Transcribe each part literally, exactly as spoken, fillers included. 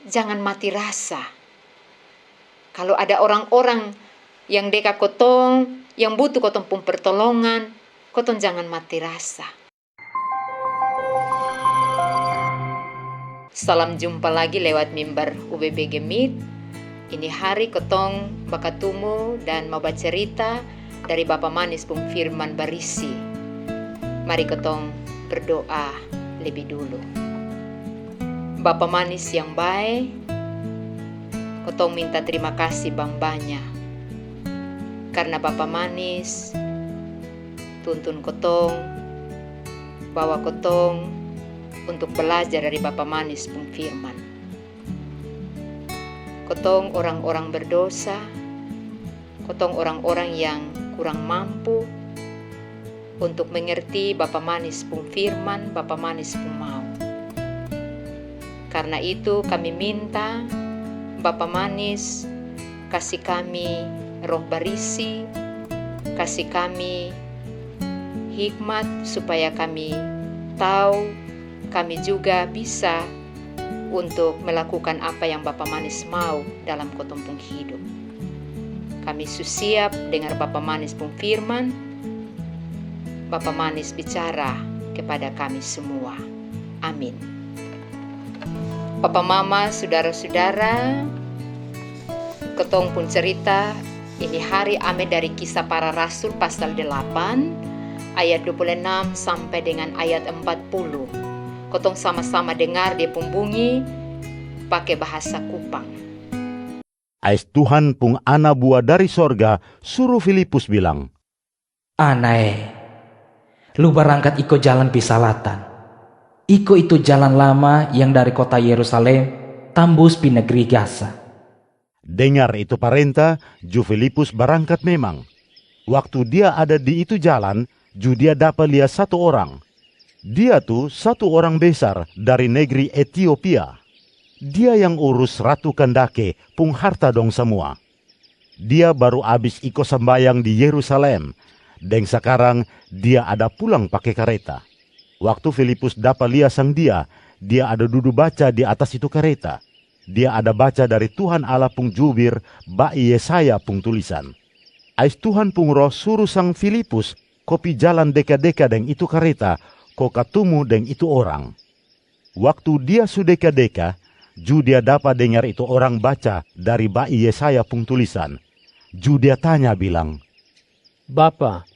Jangan mati rasa. Kalo ada orang-orang yang deka kotong, yang butuh kotong pung pertolongan, kotong jangan mati rasa. Salam jumpa lagi lewat mimbar U B B G Meet. Ini hari kotong bakatumu dan mau bacerita dari Bapa Manis pung firman barisi. Mari kotong berdoa lebih dulu. Bapa Manis yang bae, kotong minta terima kasih bang banya karna Bapa Manis tuntun kotong, bawa kotong untuk belajar dari Bapa Manis pung firman. Kotong orang-orang berdosa, kotong orang-orang yang kurang mampu untuk mengerti Bapa Manis pung firman, Bapa Manis pung mau. Karna itu kami minta Bapa Manis kasi kami Roh Barisi, kasi kami hikmat supaya kami tau, kami juga bisa untuk melakukan apa yang Bapa Manis mau dalam kotong pung hidup. Kami su siap dengar Bapa Manis pung firman. Bapa Manis bicara kepada kami semua. Amin. Papa, mama, sudara-sudara, kotong pung cerita ini hari ame dari Kisah Para Rasul pasal delapan ayat dua puluh enam sampe dengan ayat empat puluh. Kotong sama-sama dengar dia pung bunyi pake bahasa Kupang. Ais Tuhan pung ana bua dari sorga suru Filipus bilang, "Ana e, lu barangkat iko jalan pi salatan. Iko itu jalan lama yang dari kota Yerusalem tambus pi negri Gaza." Dengar itu parenta, ju Filipus barangkat memang. Waktu dia ada di itu jalan, ju dia dapa lia satu orang. Dia tu satu orang besar dari negri Etiopia. Dia yang urus Ratu Kandake pung harta dong samua. Dia baru abis iko sambayang di Yerusalem, deng sakarang dia ada pulang pake kareta. Waktu Filipus dapa lia sang dia, dia ada dudu baca di atas itu kareta. Dia ada baca dari Tuhan Allah pung jubir, bai Yesaya pung tulisan. Ais Tuhan pung Roh suru sang Filipus ko pi jalan deka-deka deng itu kareta, ko katumu deng itu orang. Waktu dia su deka-deka, ju dia dapa dengar itu orang baca dari bai Yesaya pung tulisan. Ju dia tanya bilang, "Bapa,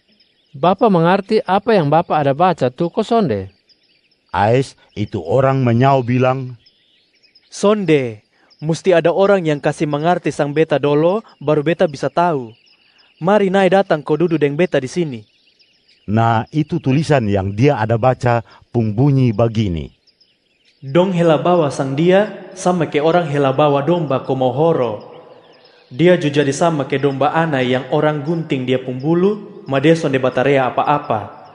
Bapa mangarti apa yang Bapa ada baca tu ko sonde?" Ais itu orang manyao bilang, "Sonde, musti ada orang yang kasi mangarti sang beta dolo, baru beta bisa tau. Mari nae datang ko dudu deng beta di sini." Na itu tulisan yang dia ada baca pung bunyi bagini, "Dong hela bawa sang dia sama ke orang hela bawa domba ko mau horo. Dia ju jadi sama ke domba ana yang orang gunting dia pung bulu, ma dia sonde batarea apa-apa.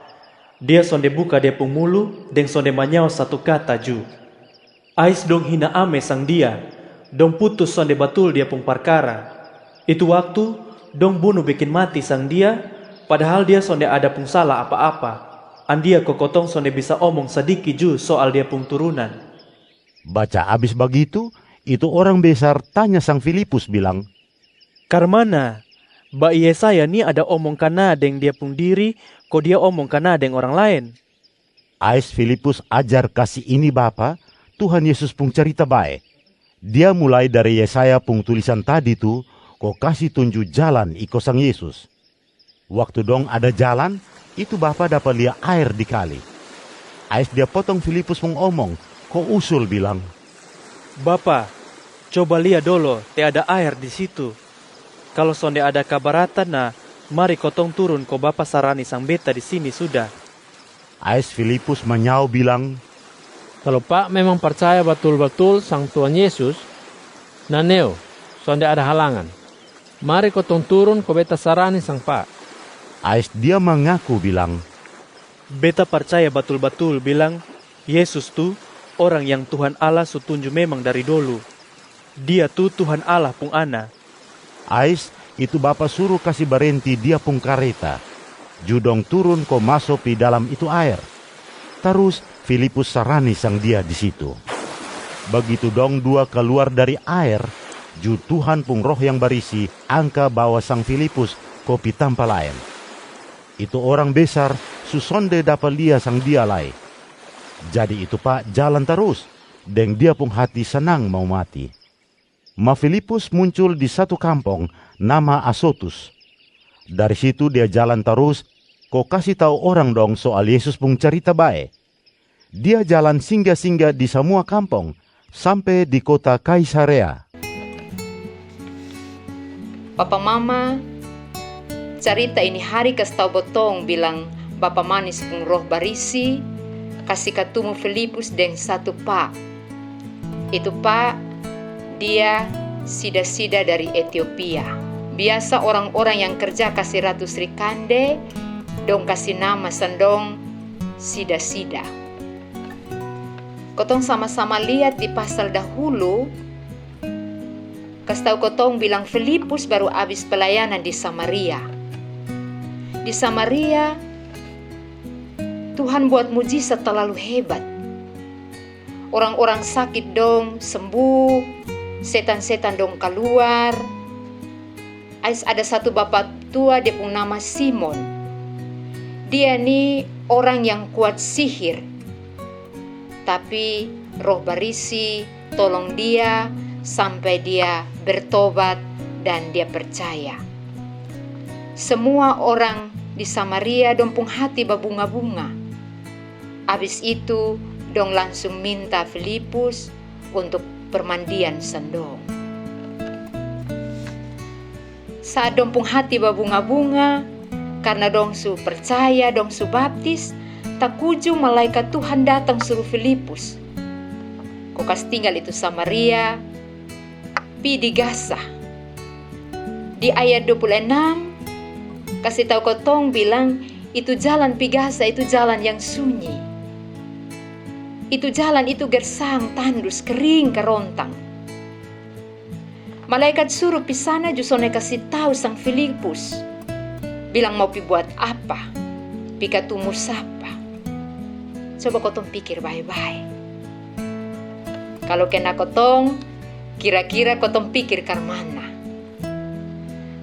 Dia sonde buka dia pung mulu, deng sonde manyao satu kata ju. Ais dong hina ame sang dia, dong putus sonde batul dia pung parkara. Itu waktu, dong bunu bekin mati sang dia, padahal dia sonde ada pung sala apa-apa. Andia ko kotong sonde bisa omong sadiki ju soal dia pung turunan." Baca abis bagitu, itu orang besar tanya sang Filipus bilang, "Karmana, bai Yesaya ni ada omong kana deng dia pung diri, ko dia omong kana deng orang laen?" Ais Filipus ajar kasi ini bapa Tuhan Yesus pung carita bae. Dia mulai dari Yesaya pung tulisan tadi tu, ko kasi tunju jalan iko sang Yesus. Waktu dong ada jalan, itu bapa dapa lia aer di kali. Ais dia potong Filipus pung omong, ko usul bilang, "Bapa, coba lia dolo te ada aer di situ. Kalo sonde ada kabaratan na, mari kotong turun ko Bapa sarani sang beta di sini suda." Ais Filipus manyao bilang, "Kalo Pa memang parcaya batul-batul sang Tuhan Yesus, na neo, sonde ada halangan. Mari kotong turun ko beta sarani sang Pa." Ais dia mangaku bilang, "Beta parcaya batul-batul bilang Yesus tu orang yang Tuhan Allah su tunju memang dari dolu. Dia tu Tuhan Allah pung Ana." Ais itu bapa suru kasi barenti dia pung kareta. Ju dong turun ko maso pi dalam itu aer. Tarus Filipus sarani sang dia di situ. Bagitu dong dua kaluar dari aer, ju Tuhan pung Roh yang Barisi angka bawa sang Filipus ko pi tampa laen. Itu orang besar su sonde dapa lia sang dia lai. Jadi itu pa jalan tarus, deng dia pung hati sanang mau mati. Ma Filipus muncul di satu kampong nama Asotus. Dari situ dia jalan tarus ko kasi tau orang dong soal Yesus pung carita bae. Dia jalan singga-singga di samua kampong sampe di kota Kaisarea. Papa mama, carita ini hari kasi tau botong bilang Bapa Manis pung Roh Barisi kasi katumu Filipus deng satu pa. Itu pa dia sida-sida dari Etiopia. Biasa orang-orang yang kerja kasi Ratu Srikande dong kasi nama sang dong sida-sida. Kotong sama-sama liat di pasal dahulu, kasi tau kotong bilang Filipus baru abis pelayanan di Samaria. Di Samaria, Tuhan buat mujizat talalu hebat. Orang-orang sakit dong sembuh, setan-setan dong kaluar. Ais ada satu bapa tua, dia pung nama Simon. Dia ni orang yang kuat sihir. Tapi Roh Barisi tolong dia sampai dia bertobat dan dia percaya. Semua orang di Samaria dong pung hati babunga-bunga. Abis itu, dong langsung minta Filipus untuk permandian sang dong. Saat dong pung hati babunga-bunga, karna dong su percaya, dong su baptis, takuju malaikat Tuhan datang suru Filipus. Ko kas tinggal itu Samaria, pi di Gaza. Di ayat dua puluh enam, kasi tau kotong bilang, itu jalan pi Gaza itu jalan yang sunyi. Itu jalan itu gersang, tandus, kering, karontang. Malaikat suru pi sana ju sonde kasi tau sang Filipus. Bilang mau pi buat apa? Pi katumu sapa? Coba kotong pikir bae-bae. Kalo kena kotong, kira-kira kotong pikir karmana?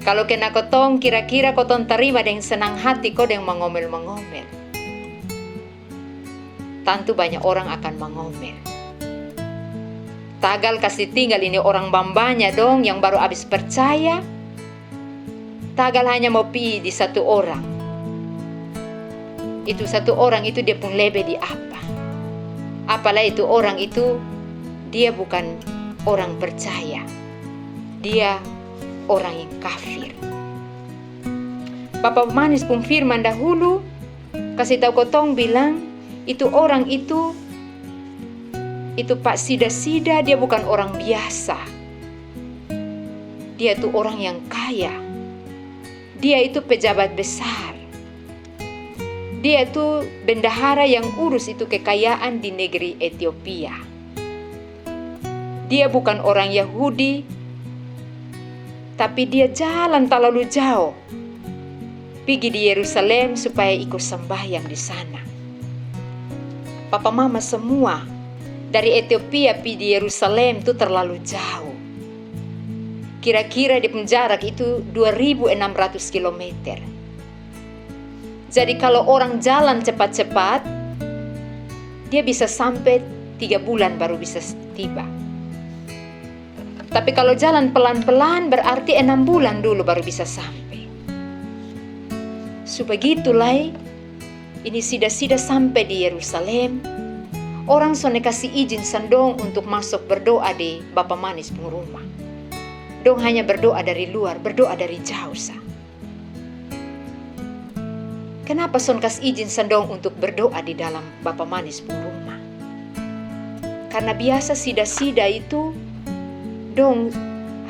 Kalo kena kotong, kira-kira kotong tarima deng senang hati ko deng mangomel-mangomel? Tantu banya orang akan mangomel. Tagal kasi tinggal ini orang bambanya dong yang baru abis percaya, tagal hanya mau pi di satu orang. Itu satu orang itu dia pung lebe di apa? Apalai itu orang itu, dia bukan orang percaya. Dia orang yang kafir. Bapa Manis pung firman dahulu kasi tau kotong bilang, itu orang itu, itu pa sida-sida dia bukan orang biasa. Dia tu orang yang kaya. Dia itu pejabat besar. Dia tu bendahara yang urus itu kekayaan di negeri Etiopia. Dia bukan orang Yahudi, tapi dia jalan talalu jao pigi di Yerusalem supaya iko sambahyang di sana. Papa mama semua, dari Etiopia pi di Yerusalem tu terlalu jao. Kira-kira dia pung jarak itu dua ribu enam ratus kilometer. Jadi kalo orang jalan cepat-cepat, dia bisa sampe tiga bulan baru bisa tiba. Tapi kalo jalan pelan-pelan, berarti enam bulan dulu baru bisa sampe. Su bagitu lai, ini sida-sida sampe di Yerusalem, orang sonde kasi ijin sang dong untuk masuk berdoa di Bapa Manis pung rumah. Dong hanya berdoa dari luar, berdoa dari jao sa. Kenapa son kas ijin sang dong untuk berdoa di dalam Bapa Manis pung rumah? Karna biasa sida-sida itu dong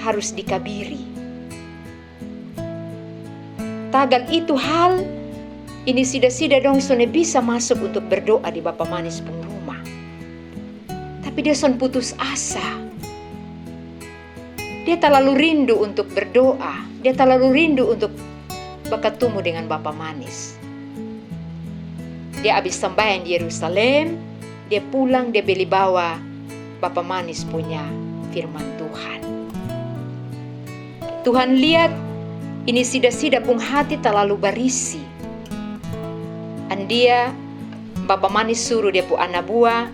harus dikabiri. Tagal itu hal, ini sida-sida dong sonde bisa masuk untuk berdoa di Bapa Manis pung rumah. Tapi dia son putus asa. Dia talalu rindu untuk berdoa. Dia talalu rindu untuk bakatumu dengan Bapa Manis. Dia abis sambayang di Yerusalem, dia pulang, dia beli bawa Bapa Manis punya firman Tuhan. Tuhan liat ini sida-sida pung hati talalu barisi. Andia Bapa Manis suru dia pu ana bua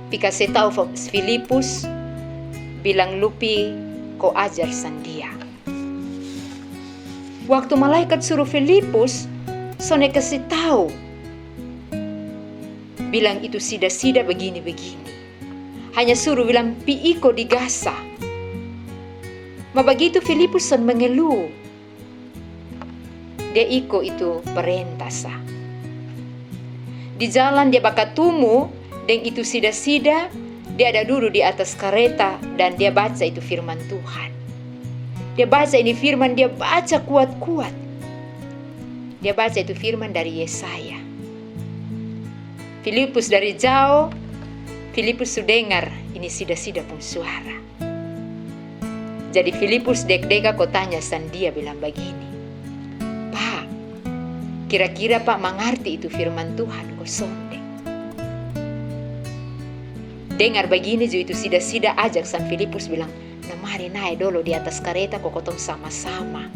pi kase tau Filipus, bilang, "Lu pi ko ajar sang dia." Waktu malaikat suru Filipus, sonde kase tau bilang itu sida-sida bagini-bagini. Hanya suru bilang, "Pi iko di Gaza." Ma bagitu Filipus son mangelu. Dia iko itu parenta sa. Di jalan dia bakatumu deng itu sida-sida, dia ada dudu di atas kareta dan dia baca itu firman Tuhan. Dia baca ini firman, dia baca kuat-kuat. Dia baca itu firman dari Yesaya. Filipus dari jao, Filipus su dengar ini sida-sida pung suara. Jadi Filipus dekdeka ko tanya sang dia bilang bagini, "Pa, kira-kira pa mangarti itu firman Tuhan ko sonde?" Dengar bagini ju itu sida-sida ajak sang Filipus bilang, "Na mari nae dolo di atas kareta ko kotong sama-sama.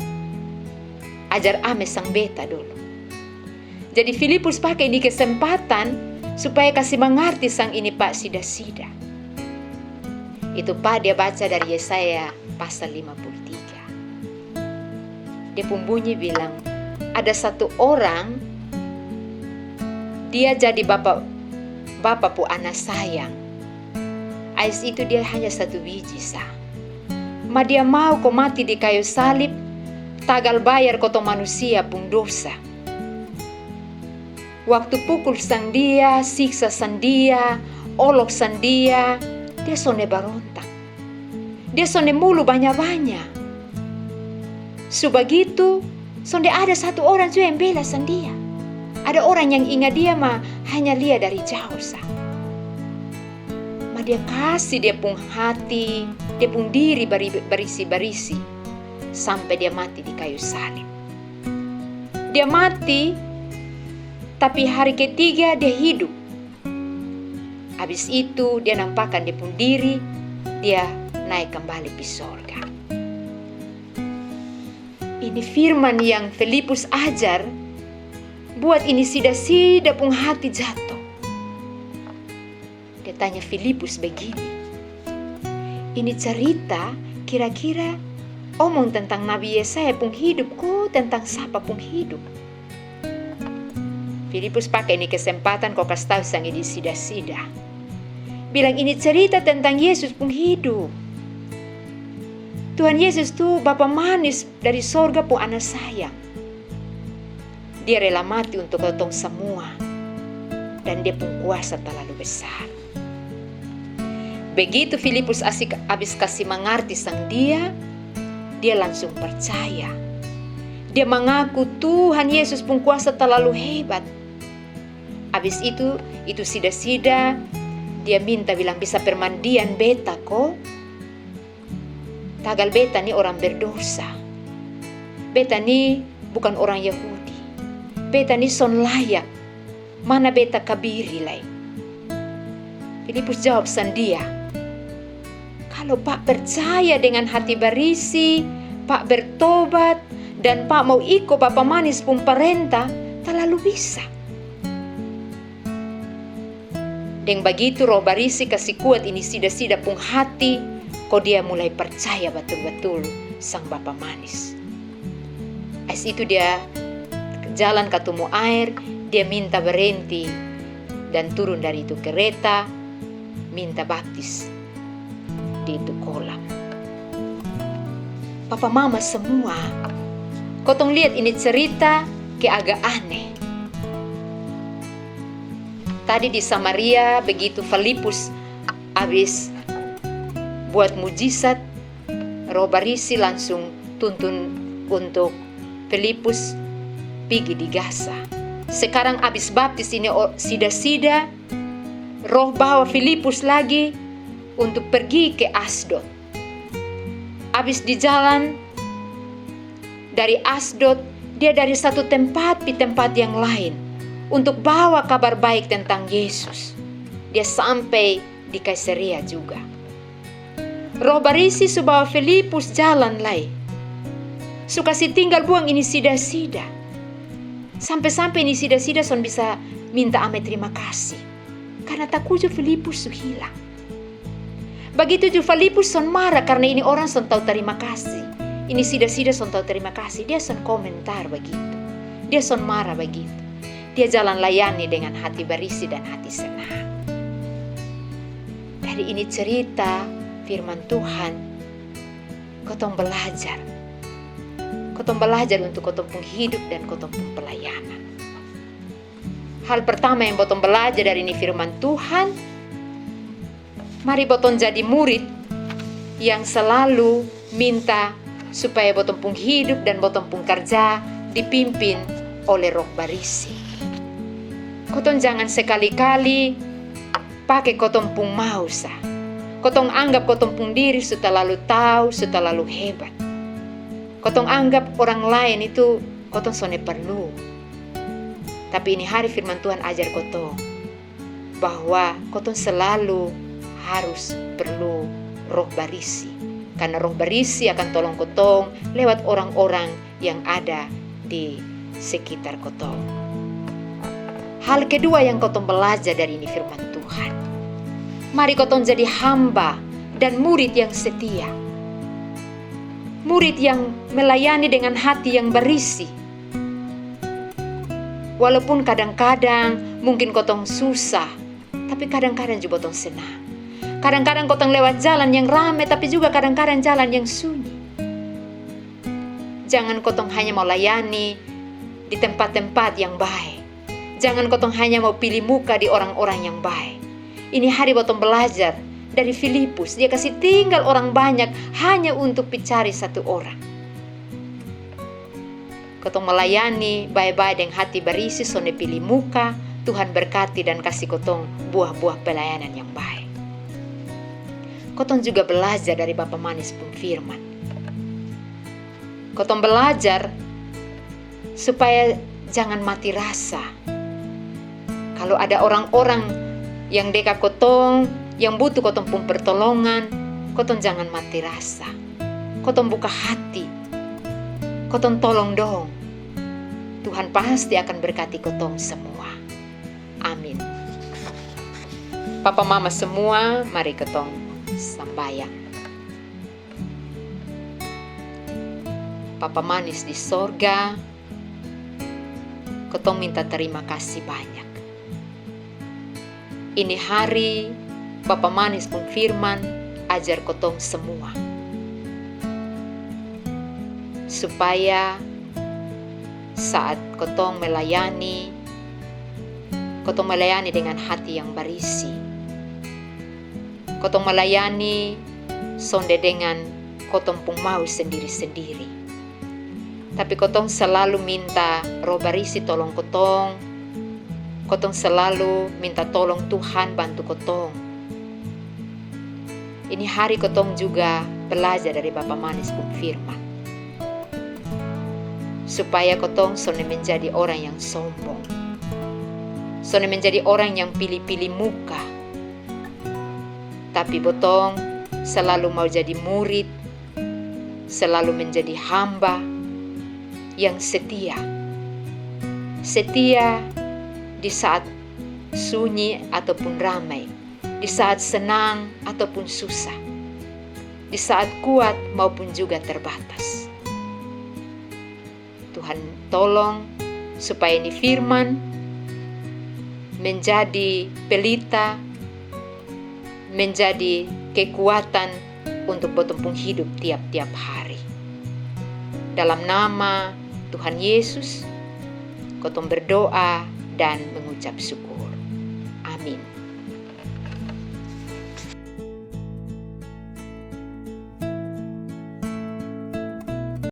Ajar ame sang beta dolo." Jadi Filipus pake ini kesempatan supaya kasi mangarti sang ini pa sida-sida. Itu pa dia baca dari Yesaya pasal lima puluh tiga. Dia pung bunyi bilang, ada satu orang, dia jadi bapa, bapa pu ana sayang. Ais itu dia hanya satu biji sa. Ma dia mau ko mati di kayu salib, tagal bayar kotong manusia pung dosa. Waktu pukul sang dia, siksa sang dia, olok sang dia, dia sonde barontak. Dia sonde mulu banya-banya. Su bagitu, sonde ada satu orang jua yang bela sang dia. Ada orang yang inga dia ma hanya lia dari jao sa. Ma dia kasi dia pung hati, dia pung diri bari-, barisi-barisi, sampe dia mati di kayu salib. Dia mati, tapi hari ketiga dia hidup. Abis itu dia nampakan dia pung diri, dia nae kambali pi sorga. Ini firman yang Filipus ajar buat ini sida-sida pung hati jato. Dia tanya Filipus bagini, "Ini carita kira-kira omong tentang Nabi Yesaya pung hidup ko tentang sapa pung hidup?" Filipus pake ini kesempatan ko kas tau sang ini sida-sida. Bilang, "Ini carita tentang Yesus pung hidup. Tuhan Yesus tu Bapa manis dari sorga pung ana sayang. Dia rela mati untuk kotong samua. Dan dia pung kuasa talalu besar." Begitu Filipus asik abis kasi mangarti sang dia, dia langsung parcaya. Dia mangaku, "Tuhan Yesus pung kuasa talalu hebat." Abis itu, itu sida-sida dia minta bilang, "Bisa permandian beta ko? Tagal beta ni orang berdosa. Beta ni bukan orang Yahudi. Beta ni son layak. Mana beta kabiri lai?" Filipus jawab sang dia, "Kalo pa percaya dengan hati barisi, pa bertobat, dan pa mau iko Bapa manis pung parenta, talalu bisa." Deng bagitu Roh Barisi kasi kuat ini sida-sida pung hati, ko dia mulai parcaya batul-batul sang Bapa manis. Ais itu dia jalan katumu aer, dia minta barenti dan turun dari itu kereta, minta baptis di itu kolam. Papa mama samua, kotong liat ini cerita ke agak aneh. Tadi di Samaria, begitu Filipus abis buat mujizat, Roh Barisi langsung tuntun untuk Filipus pigi di Gaza. Sekarang abis baptis ini o-, sida-sida, Roh bawa Filipus lagi untuk pergi ke Asdod. Abis di jalan dari Asdod, dia dari satu tempat pi tempat yang lain untuk bawa kabar baik tentang Yesus. Dia sampai di Kaisarea juga. Roh Barisi su bawa Filipus jalan lai. Su kasi tinggal buang ini sida-sida. Sampe-sampe ini sida-sida son bisa minta ame terima kasi. Karna takuju Filipus su hilang. Bagitu ju Filipus son mara karna ini orang son tau tarima kasi. Ini sida-sida son tau tarima kasi. Dia son komentar bagitu. Dia son mara bagitu. Dia jalan layani dengan hati barisi dan hati senang. Dari ini cerita firman Tuhan, kotong balajar. Kotong balajar untuk kotong pung hidup dan kotong pung pelayanan. Hal pertama yang botong balajar dari ini firman Tuhan, mari botong jadi murid yang selalu minta supaya botong pung hidup dan botong pung karja dipimpin oleh Roh Barisi. Kotong jangan sekali-kali pake kotong pung mau sa. Kotong anggap kotong pung diri su talalu tau, su talalu hebat. Kotong anggap orang laen itu kotong sonde perlu. Tapi ini hari firman Tuhan ajar kotong bahwa kotong selalu harus perlu Roh Barisi. Karna Roh Barisi akan tolong kotong lewat orang-orang yang ada di sekitar kotong. Hal kedua yang kotong balajar dari ini firman Tuhan, mari kotong jadi hamba dan murid yang setia. Murid yang melayani dengan hati yang barisi. Walaupun kadang-kadang mungkin kotong susah, tapi kadang-kadang ju botong senang. Kadang-kadang kotong lewat jalan yang rame, tapi juga kadang-kadang jalan yang sunyi. Jangan kotong hanya mau layani di tempat-tempat yang bae. Jangan kotong hanya mau pili muka di orang-orang yang bae. Ini hari botong balajar dari Filipus, dia kasi tinggal orang banyak hanya untuk pi cari satu orang. Kotong melayani bae-bae deng hati barisi, sonde pili muka, Tuhan berkati dan kasi kotong buah-buah pelayanan yang bae. Kotong juga balajar dari Bapa Manis pung firman. Kotong balajar supaya jangan mati rasa. Kalo ada orang-orang yang deka kotong, yang butuh kotong pung pertolongan, kotong jangan mati rasa. Kotong buka hati. Kotong tolong dong. Tuhan pasti akan berkati kotong semua. Amin. Papa mama semua, mari kotong sambayang. Papa Manis di sorga, kotong minta tarima kasi banyak. Ini hari Bapa Manis pung firman ajar kotong semua, supaya saat kotong melayani, kotong melayani dengan hati yang barisi. Kotong melayani sonde dengan kotong pung mau sendiri-sendiri. Tapi kotong selalu minta Roh Barisi tolong kotong. Kotong selalu minta tolong Tuhan bantu kotong. Ini hari kotong juga balajar dari Bapa Manis pung firman, supaya kotong sonde menjadi orang yang sombong, sonde menjadi orang yang pili-pili muka, tapi botong selalu mau jadi murid, selalu menjadi hamba yang setia. Setia di saat sunyi ataupun ramai, di saat senang ataupun susah, di saat kuat maupun juga terbatas. Tuhan tolong supaya ini firman menjadi pelita, menjadi kekuatan untuk botong pung hidup tiap-tiap hari. Dalam nama Tuhan Yesus, kotong berdoa dan mengucap syukur. Amin.